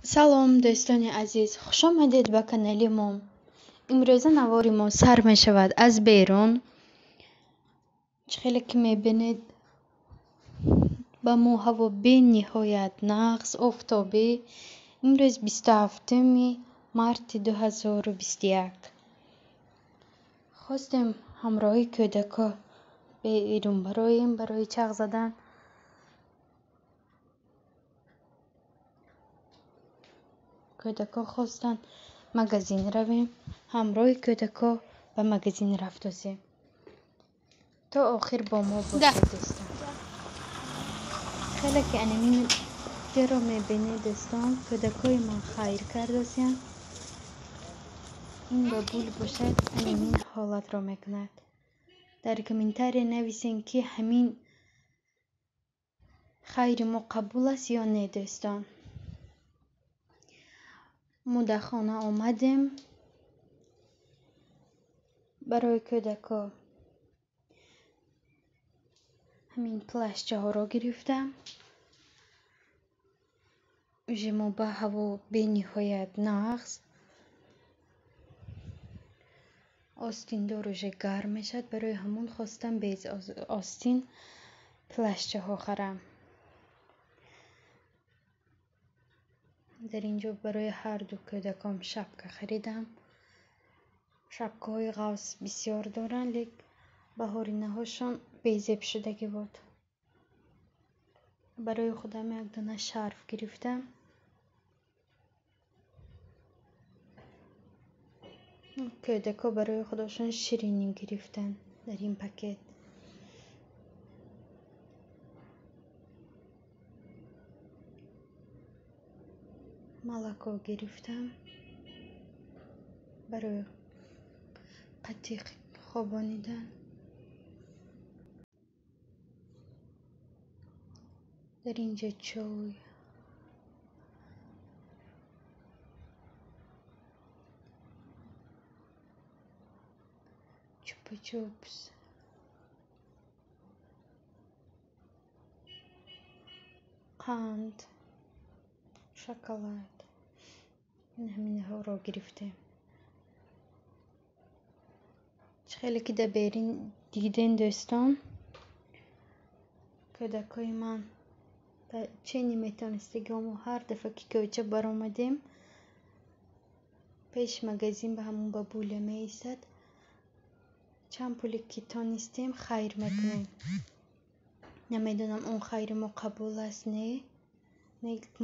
Салом, дӯстони азиз, хуш омадед ба канали мо. Имрӯза навори мо сар мешавад аз берун. Чӣ хеле ки мебинед, ба мо ҳаво бениҳоят нағз, офтобӣ. Имрӯз 27 марти 2021. Хостем ҳамроҳи кӯдако берун бароем барои чағ задан. Кӯдако хостанд магазин равем. Ҳамроҳи кӯдако ба магазин рафтозем. То охир бо мо бошед, дӯстон. Хеле ки анамин ҷаро мебинед, дӯстон, кӯдакои ман хайр кардосиянд. Ин ба бул бошад, анамин ҳолатро мекунад. Дар комментария нависен, ки ҳамин хайри мо қабул аст ё не, дӯстон. Мо дар хона омадем. Барои кӯдако ҳамин плащчаҳоро гирифтам. Уже мо ба ҳаво бениҳоят нағз. Остиндор уже гарм мешавад, барои ҳамон хостам без остин плащчаҳо харам. Дар ин ҷо барои ҳарду кӯдаком шапка харидам. Шапкаҳои ғафз бисёр доранд, лек баҳоринаҳошон безеб шудагӣ буд. Барои худам як дона шарф гирифтам. Кӯдако барои худошон ширинӣ гирифтанд дар ин пакет. Молоко гирифтам барои қатиқ хобонидан. Дар ин ҷо чой, чупа-чупс, қанд, шоколад. Ин ҳаминҳоро гирифтем. Чӣ хеле ки дар берин диден, дӯстон, кӯдакҳои ман чени метавонистагиҳо мо ҳар дафъа ки кӯча баромадем, пеши магазин ба ҳамон бабуля меистад. Чанд пуле ки тонистем хайр мекунем. Намедонам он хайри мо қабул аст, не,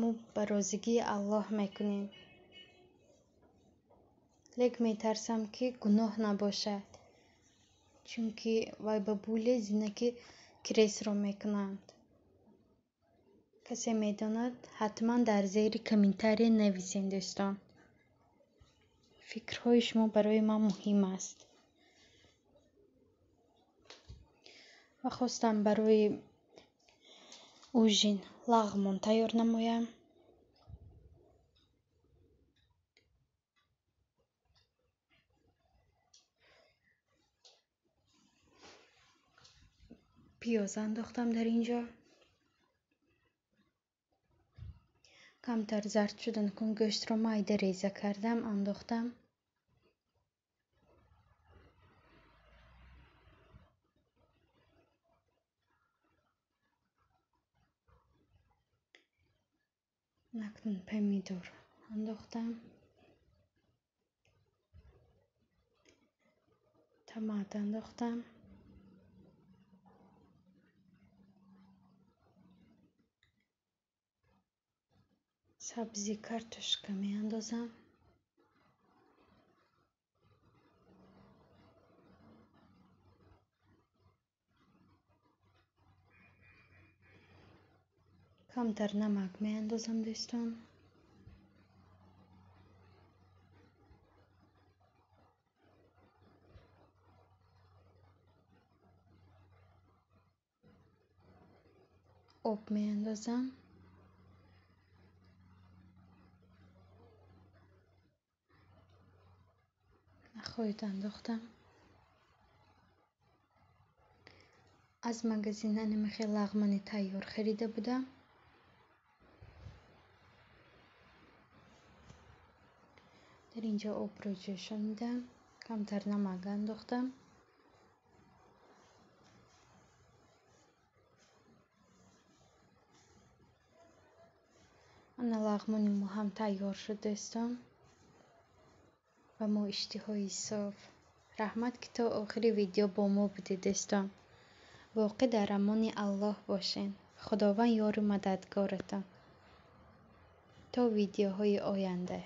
мо ба розигии Аллоҳ мекунем. Лек метарсам, ки гуноҳ набошад, чунки вай бабуле зинаки кресро мекунанд. Касе медонад, ҳатман дар зери комментария нависен, дӯстон. Фикрҳои шумо барои ман муҳим аст. Ва хостам барои ужин лағмон тайёр намоям. Пиёз андохтам дар ин ҷо. Камтар зард шудан кун гӯштро майда реза кардам, андохтам. Акнун помидор андохтам. Томат андохтам. Сабзи картошка меандозам. Камтар намак меандозам, дӯстон. Об меандозам. Нахоҳед андохтам. Аз магазин анамихе лағмани тайёр харида будам. Дар инҷо обро ҷӯшонидам, камтар намак андохтам. Ана лағмони мо ҳам тайёр шуд, дӯстон. Ва мо иштиҳои соф. Раҳмат, ки то охири видео бо мо будед, дӯстон. Боқӣ дар амони Аллоҳ бошед. Худованд ёру мададгоратон. То видеоҳои оянда.